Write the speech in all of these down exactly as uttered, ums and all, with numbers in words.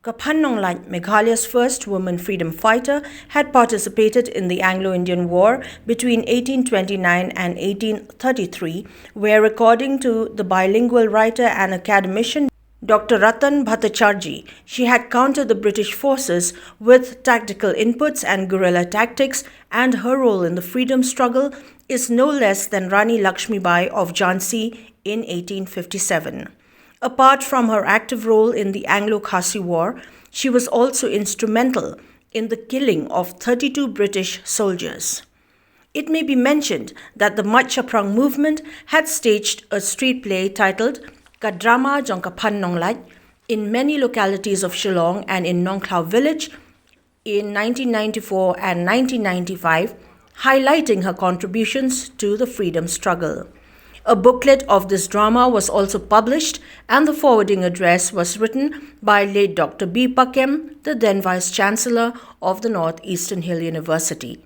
Ka Phan Nonglait, Meghalaya's first woman freedom fighter, had participated in the Anglo-Indian War between eighteen twenty-nine and eighteen thirty-three, where, according to the bilingual writer and academician Doctor Ratan Bhattacharjee, she had countered the British forces with tactical inputs and guerrilla tactics, and her role in the freedom struggle is no less than Rani Lakshmibai of Jhansi in eighteen fifty-seven. Apart from her active role in the Anglo-Khasi War, she was also instrumental in the killing of thirty-two British soldiers. It may be mentioned that the Mait Shaphrang movement had staged a street play titled Ka Drama Jong Ka Phan Nonglait in many localities of Shillong and in Nongkhlaw village in nineteen ninety-four and nineteen ninety-five, highlighting her contributions to the freedom struggle. A booklet of this drama was also published, and the forwarding address was written by late Doctor B Pakem, the then Vice Chancellor of the North Eastern Hill University.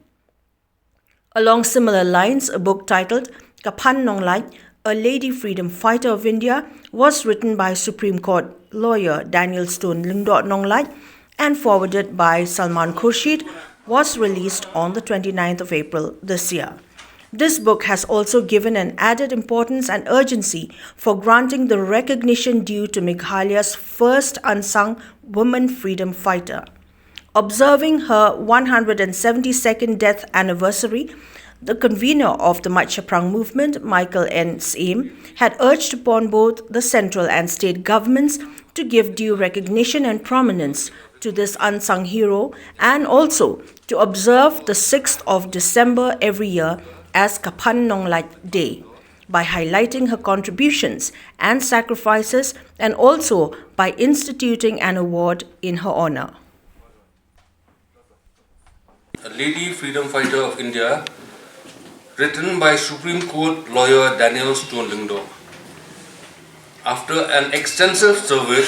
Along similar lines, a book titled Ka Phan Nonglait, A Lady Freedom Fighter of India, was written by Supreme Court lawyer Daniel Stone Lyngdoh Nonglait and forwarded by Salman Khurshid, was released on the twenty-ninth of April this year. This book has also given an added importance and urgency for granting the recognition due to Meghalaya's first unsung woman freedom fighter. Observing her one hundred seventy-second death anniversary, the convener of the Mait Shaphrang movement, Michael N Syiem, had urged upon both the central and state governments to give due recognition and prominence to this unsung hero and also to observe the sixth of December every year as Ka Phan Nonglait Day by highlighting her contributions and sacrifices and also by instituting an award in her honor. A Lady Freedom Fighter of India, written by Supreme Court lawyer Daniel Stone Lyngdoh. After an extensive survey,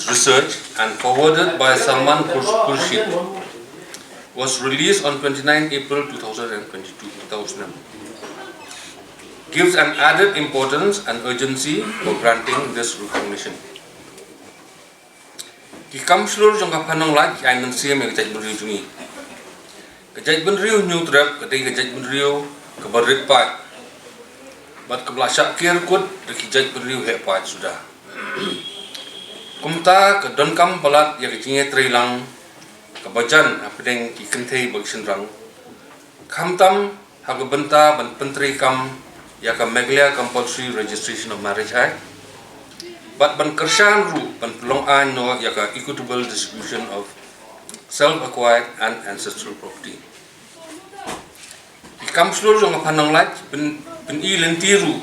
research and forwarded by Salman Khursh-, Khurshid, was released on twenty-ninth April two thousand twenty-two, two thousand, gives an added importance and urgency for granting this recognition. Ki kam shlur jong ka Phan Nonglait ki ai mynsiem ïa ka jaitbynriew jong ngi. Ka jaitbynriew Hynñiewtrep ka dei ka jaitbynriew kaba rit paid bad kaba la shah kiar kut da ki jaitbynriew heh paid suda. Kumta ka donkam palat ïa ka jingïatreilang kaba jan hapdeng ki kynthei bad ki shynrang, khamtam ha ka bynta ban pyntreikam ïa ka Meghalaya Compulsory Registration of Marriage Act bad ban kyrshan ruh ban pynlong aiñ noh ïa ka equitable distribution of self-acquired and ancestral property. Ki kam shlur jong ka Phan Nonglait pyn, pyni lynti ruh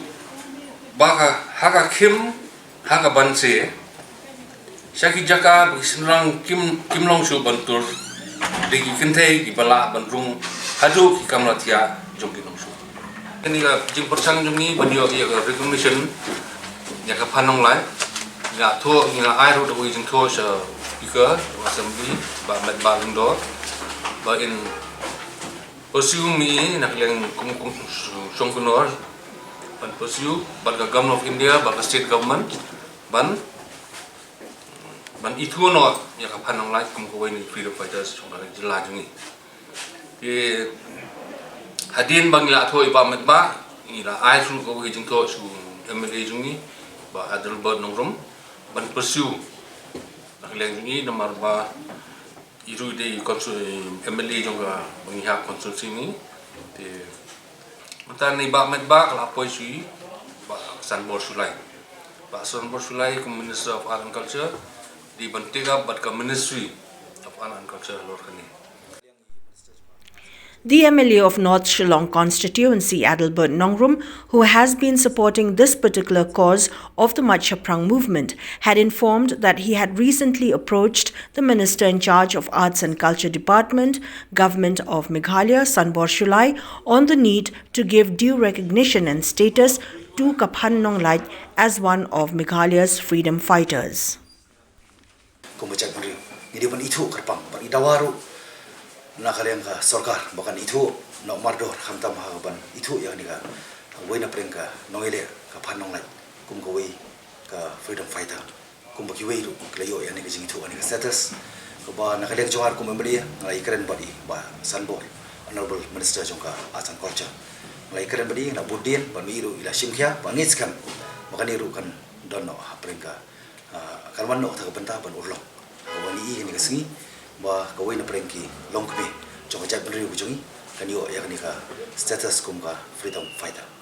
ba ka, ha ka khim, ha ka banse, sha ki jaka ba ki shynrang kim, kim long shuh ban tur, dei ki kynthei kiba lah ban rung haduh ki kamra thiah jong ki nongshun. Kane ka jingpyrshang jong ngi ban ïoh ïa ka recognition ïa ka Phan Nonglait, ngi la thoh, ngi la ai ruh da kawei ka jingthoh sha Speaker Assembly, Bah Metbah Lyngdoh, ba in pursue, ngi na ka liang kum, kum Shongkuhnor ban pursue bad ka Government of India bad ka State Government ban, ban ithuh noh ïa ka Phan Nonglait kum kawei na ki freedom fighters jong ka jylla jong ngi. Te hadien ba ngi la thoh ïa i Bah Metbah, ngi la ai ruh kawei ka jingthoh sha u M L A jong ngi, Bah Adelbert Nongrum, ban pursue na ka liang jong ngi namar ba i ruh i dei i consul, M L A jong ka Byrnihat constituency ni. Te mynta i Bah Metbah ka la poi sha i Bah Sanbor Shullai. Bah Sanbor Shullai kum Minister of Art and Culture, dei ban take up bad ka Ministry of Art and Culture halor kane. The M L A of North Shillong constituency, Adelbert Nongrum, who has been supporting this particular cause of the Mait Shaphrang movement, had informed that he had recently approached the Minister in charge of Arts and Culture Department, Government of Meghalaya, Sanbor Shullai, on the need to give due recognition and status to Ka Phan Nonglait as one of Meghalaya's freedom fighters. Kum ka jaitbynriew, ngi dei ban ithuh kyrpang, ban ïa dawa ruh na ka liang ka sorkar ba kan ithuh noh mardor, khamtam ha ban ithuh ïa kane kawei na pdeng ka nongïaleh ka Phan Nonglait kum kawei ka freedom fighter. Kumba kiwei ruh ki la ïoh ïa kane ka jingithuh, ïa kane ka status. Kaba na ka liang jong nga kum M L A nga la ïakren bad i Bah Sanbor, Honorable Minister jong ka Arts and Culture. Nga la ïakren bad i, nga la bud dien bad ma i ruh i la shim khia, bad nga ngeit skhem ba kane ruh kan don noh hapdeng ka, ah, kan wan noh kata ka bynta ban urlong. Kaba ngi i ha kane ka sngi ba kawei na pdeng ki longkmie jong ka jaitbynriew ka jong ngi kan ïoh ïa kane ka status kum ka freedom fighter.